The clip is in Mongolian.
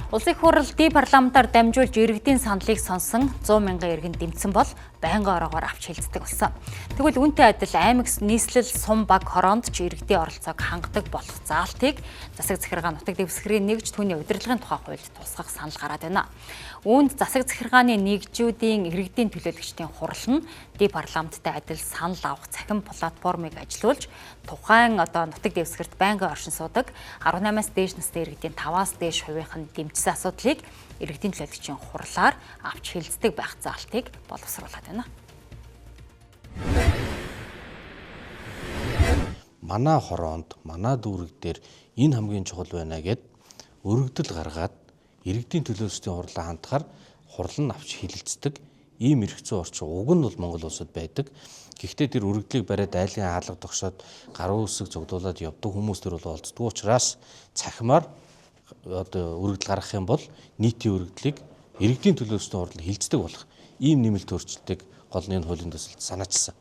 Улсын их хурал дий парламентаар дамжуулж иргэдийн саналыг сонсон 100 мянган иргэн дэмжсэн бол байнгын ороогоор авч хэлцдэг болсон. Тэгвэл үүнтэй адил аймаг, нийслэл, сум баг хороонд ч иргэдийн оролцоог хангадаг болох заалтыг засаг захиргаа нутаг дэвсгэрийн нэгж түүний удирдлагын тухай хуульд тусгах санал гараад байна. Үүнд засаг захиргааны нэгжүүдийн иргэдийн төлөөлөгчдийн хурал нь дий парламенттай адил санал авах цахим платформыг ажилуулж тухайн одоо нутаг дэвсгэрт байнгын оршин суудаг 18-аас дээш насны иргэдийн 5-аас дээш хувийнх нь дэмжсэн асуудлыг иргэдийн төлөөлөгчийн хурлаар авч хэлцдэг байх заалтыг боловсруулад байна. Манай хороонд, манай дүүрэг дээр энэ хамгийн чухал байна гэд өргөдөл гаргаад иргэдийн төлөөлөгчдийн хурлаа хандахаар хурал нь авч хилэлцдэг ийм эрх зүйн орчин уг нь бол Монгол улсад байдаг. Гэхдээ тэр өргөдлийг бариад айлын хаалга тогшоод гаруй үсэг цуглуулад явдаг хүмүүс төр бол олддгүй учраас цахимаар одоо өргөдөл гаргах юм бол нийтийн өргөдлийг иргэдийн төлөөлөгчдийн хурал хилцдэг болох ийм нэмэлт өөрчлөлтийг гол нь энэ хуулийн төсөлд санаачилсан.